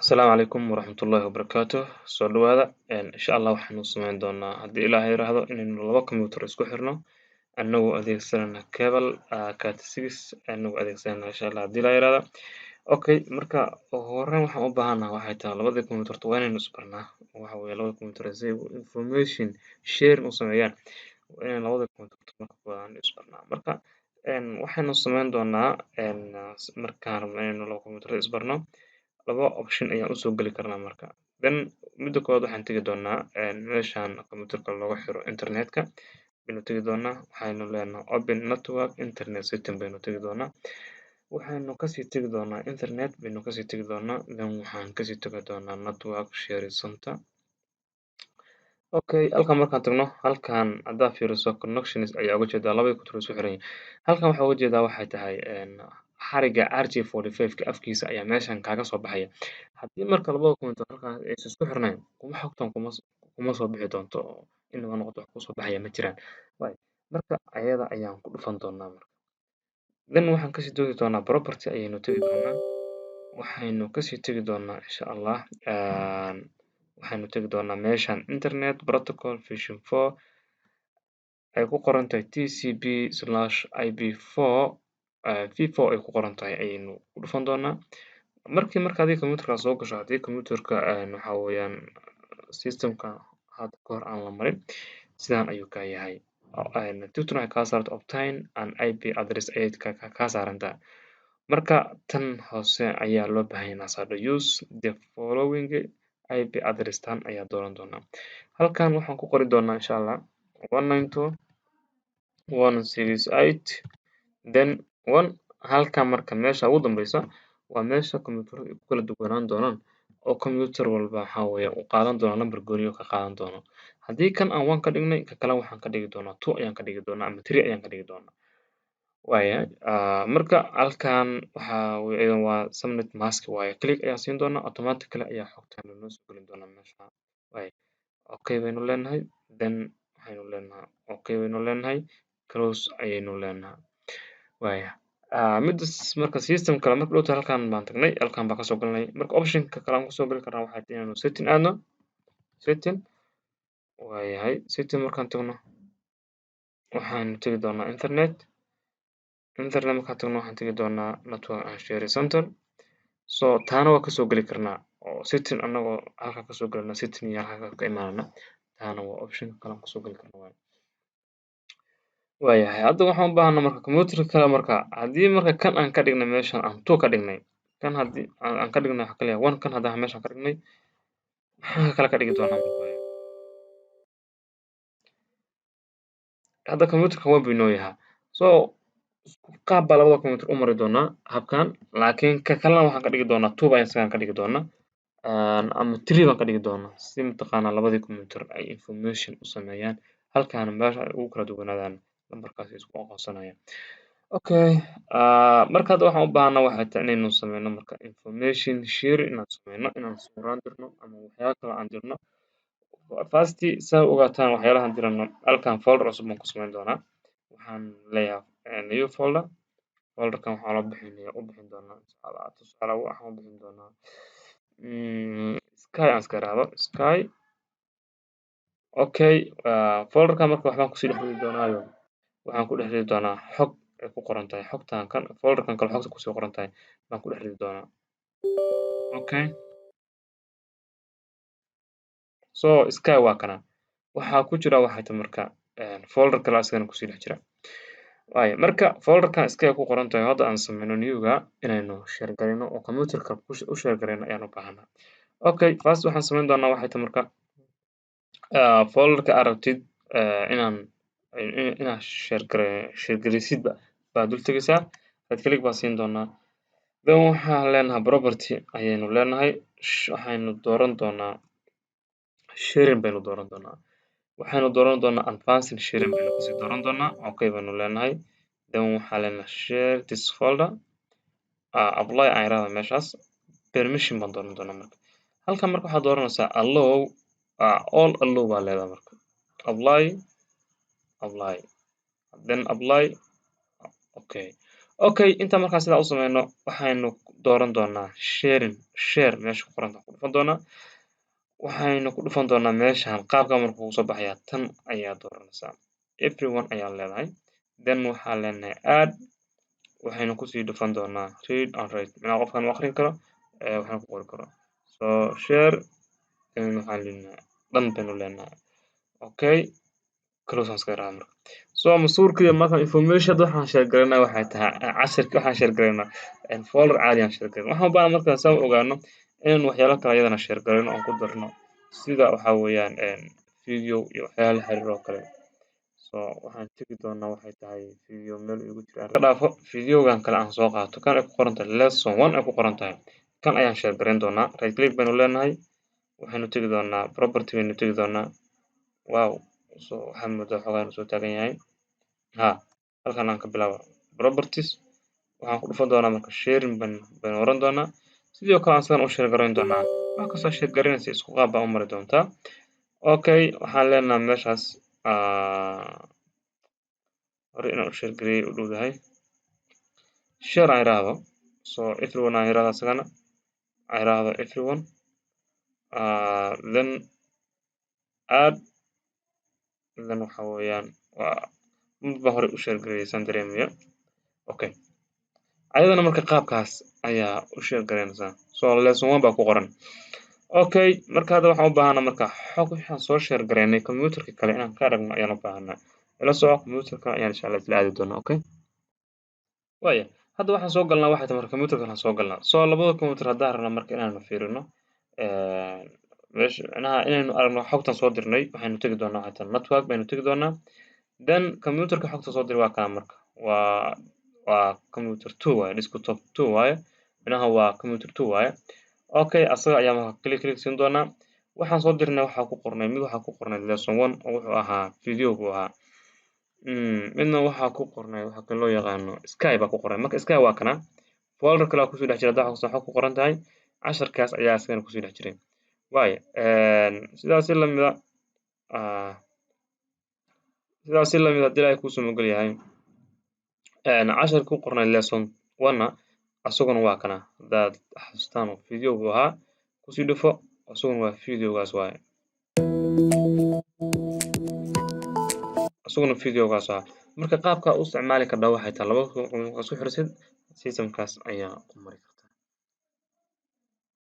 Asalaamu calaykum waraxmatullaahi wabarakaatuh. Soo dhawaada. Insha Allah waxaanu sameyn doonaa, haddii Ilaahay yiraahdo, inaynu laba computer isku xirno anagoo adeegsanayna cable cat 6 anagoo adeegsanayna, insha Allah, haddii Ilaahay yiraahdo. Okay, marka ugu horreyn waxaan u baahanahay waxay tahay labada computer waa inaynu isbarnaa. Waxa weeye labada computer si ay information sharing u sameeyaan, waa inaynu labada computer marka koowaad isbarnaa. Marka waxaynu sameyn doonaa, markaan rabno inaynu laba computer isbarno, laba option ayaan usoo geli karnaa. Marka then midda koowaad waxaan tegi doonaa meeshaan computerka looga xiro internetka baynu tegi doonaa. Waxaynu leenahay open network internet setting baynu tegi doonaa. Waxaynu kasii tegi doonaa internet baynu kasii tegi doonaa. Then waxaan kasii tegi doonaa network sharing center. Okay, halkan markaan tagno, halkan haddaad fiiriso connections ayaa uga jeedaa labada computer isku xiran yihiin. Halkan waxaa uga jeedaa waxay tahay xariga RJ45 ka afkiisa ayaa meeshan kaaga soo baxaya. Haddii marka labada computer halkan aysan isku xirnayn, kuma xogtan kuma soo bixi doonto oo inaba noqoto wax kusoo baxaya ma jiraan. Waay marka ayada ayaan ku dhufan doonaa. Marka then waxaan kasii tegi doonaa property ayaynu tegi doonaa. Waxaynu kasii tegi doonaa, insha Allah, waxaynu tegi doonaa meeshan internet protocol version 4 ay ku qoran tahay, TCP/IP 4 v4 ay ku qoran tahay ayaynu ku dhufan doonaa. Markii marka adiga computerka soo gasho, haddii computerka waxa weeyaan systemka hadda kahor aan la marin, sidaan ayuu kaa yahay. Tubtan waxay kaa saarta obtain an IP address ayay kaa saarantaa. Marka tan hoose ayaa loo baahan yahay inaad saarto use the following IP address. Tan ayaa dooran doonaa. Halkan waxaan ku qori doonaa, insha Allah, 192.168 then 1. Halkan marka meesha ugu dambeysa waa meesha kombiyuutaradu ay ku kala duwanaan doonaan, oo kombiyuutar walba waxaa weeye uu qaadan doono number gooni ah ka qaadan doono. Haddii kan aan 1 ka dhignay, ka kale waxaan ka dhigi doonaa 2 ayaan ka dhigi doonaa ama 3 ayaan ka dhigi doonaa. Waayahay, marka halkan waxaa weeye waa subnet mask waaye. Click ayaan siin doonaa, automatically ayaa xogtan noo soo gelin doonaa meesha. Waaye, okay baynu leenahay. Then waxaynu leenahay okay baynu leenahay, close ayaynu leenahay. Waaya, midas marka system kale marka dhowta halkan baan tagnay, halkan baan kasoo galnay. Marka optionka kale aan kusoo gali karnaa waxay tahay inaanu setting aadno. Setting waayahay. Setting markaan tagno, waxaanu tegi doonaa internet. Internet markaan tagno, waxaan tegi doonaa network and sharing center. So taana waa kasoo geli karnaa oo setting anagoo halkan kasoo galna, setting iyo halkan ka imaanana, taana waa option kale aan kusoo gali karno waaye. Waayahay, hadda waxaan u baahanaa marka computer kale. Marka haddii marka kan aan ka dhignay meeshan aan 2 ka dhignay, kan haddii aan ka dhignay waxa kaliya 1, kan haddaan meeshan ka dhignay, maxaa kale ka dhigi doonaa marka? Hadda computerka 1 buu inoo yahaa. So isku qaab baa labada computer u mari doonaa habkan, laakiin ka kalena waxaan ka dhigi doonaa 2 baan isagan ka dhigi doonaa ama 3 baan ka dhigi doonaa, si mataqaanaa labadii computer ay information u sameeyaan, halkaana meesha ay ugu kala duwanaadaan lambarkaas ay isku aqoonsanayaan. Okay, marka hadda waxaan u baahanaa waxay tahay inaynu sameyno marka information sharing, inaan sameyno, inaan sawiraan dirno ama waxyaabo kale aan dirno. First, saa u ogaataan waxyaalahan dirano, halkan folder cusub baan ku sameyn doonaa. Waxaan leeyahay new folder. Folderkan waxaa loo bixinaya u bixin doonaa, tusaale waxaan u bixin doonaa sky aan iska iraahdo sky. Okay, folderkan marka waxbaan kusii dhex ridi doonaayo, waxaan ku dhex ridi doonaa xog ay ku qoran tahay xogtan. Kan folderkan kale xogta kusii qoran tahay baan ku dhex ridi doonaa. Okay, so sky waa kana. Waxaa ku jira waxay tahay marka folder kale asagana kusii dhex jira. Waayo, marka folderkan sky ku qoran tahay hadda aan sameyno newga, inaynu share gareyno oo computerka u share gareyno ayaan u baahanaa. Okay, first waxaan sameyn doonaa waxay tahay marka folderka aad rabtid inaan inaad share gare share gareysidba baad dul tegeysaa, right click baan siin doonaa. Then waxaan leenahay property ayaynu leenahay. Waxaynu dooran doonaa sharing baynu dooran doonaa. Waxaynu dooran doonaa advanced sharing baynu kasii dooran doonaa. Okay baynu leenahay. Then waxaan leenahay share this folder, apply aan iraahdo. Meeshaas permission baan dooran doonaa. Marka halkan marka waxaad dooranaysaa allow all, allow baa leedahay. Marka apply, apply, then apply. Okay, inta markaan sidaa u sameyno, waxaynu dooran doonaa sharing, share meesha ku qoran ku dhufan doonaa. Waxaynu ku dhufan doonaa meeshan. Qaabka markuu kusoo baxayaa, tan ayaa dooranaysaa, everyone ayaa leedahay. Then waxaa leenahay add. Waxaynu kusii dhufan doonaa read and write, macnaha qofkan uu akhrin karo, waxna ku qori karo. So share, then waxaan leenahay done baynu leenahay. Okay, close aan iska iraahdo marka. So masuurkiga marka information hadda waxaan share garaynaa waxay tahay cashirka. Waxaan share garaynaa folder caadi aan share garaynaa. Waxaan u baahan markaan saan u ogaano inaynu waxyaalo kale iyadana share garayno oon ku darno, sida waxaa weeyaan video iyo waxyaala la xiriiro oo kale. So waxaan tegi doonaa waxay tahay video meel igu jira ka dhaafo. Videogan kale aan soo qaato, kan ay ku qoran tahay lesson one ay ku qoran tahay, kan ayaan share garayn doonaa. Right click baynu leenahay, waxaynu tegi doonaa property baynu tegi doonaa. Wow, so waxaan moodaa xoogaa inuu soo taagan yahay. Ha, halkan aan ka bilaabo properties. Waxaan ku dhufan doonaa marka sharing baynu oran doonaa. Sidoo kale aan sidan u share garayn doonaa. Wax kastoo share garaynaysa isku qaab baa u mari doontaa. Okay, waxaan leenahay meeshaas hore inaan u share gareeyay u dhowdahay. Share aan iraahdo. So everyone aan iraahdo, isagana aan iraahdo everyone, then add. Then waxa weeyaan waa mid baan hore u share gareeyay saan dareemayo. Okay, ayadana marka qaabkaas ayaa u share garaynaysaa. So lesson one baa ku qoran. Okay, marka hadda waxaan u baahanaa marka xog waxaan soo share garaynay computerka kale inaan ka aragno ayaan u baahanaa. Ila soco, computerka ayaan insha Allah isla aadi doonaa. Okay, waaya, hadda waxaan soo galnaa waxay tahay marka computerka aan soo galnaa. So labada computer haddaan rabno marka inaanu fiirino meesha, macnaha inaynu aragno xogtan soo dirnay, waxaynu tegi doonaa waxay tahay network baynu tegi doonaa. Then computerka xogta soo diray waa kana. Marka waa computer two waaye, desktop two waaye, macnaha waa computer two waaye. Okay, asaga ayaa marka click click siin doonaa. Waxaan soo dirnay waxaa ku qornay, mid waxaa ku qornay lesson one oo wuxuu ahaa video buu ahaa. Midna waxaa ku qornay waxa kale loo yaqaano sky baa ku qornay. Marka sky waa kana, folder kale kusoo dhex jira. Hadda xog ku qoran tahay casharkaas ayaa isagana kusoo dhex jiray waaya. Sidaasi lamida, sidaasi lamid haddii Ilaahay kuu samogel yahay, casharka ku qornay lesson one-na asaguna waa kana. Haddaad xasuustaan, video buu ahaa. Kusii dhufo, asaguna waa videogaas waaye, asaguna videogaas ahaa. Marka qaabka u isticmaali kardhaa waxay tahay labada isku xirisid systemkaas ayaa u mari kartaa.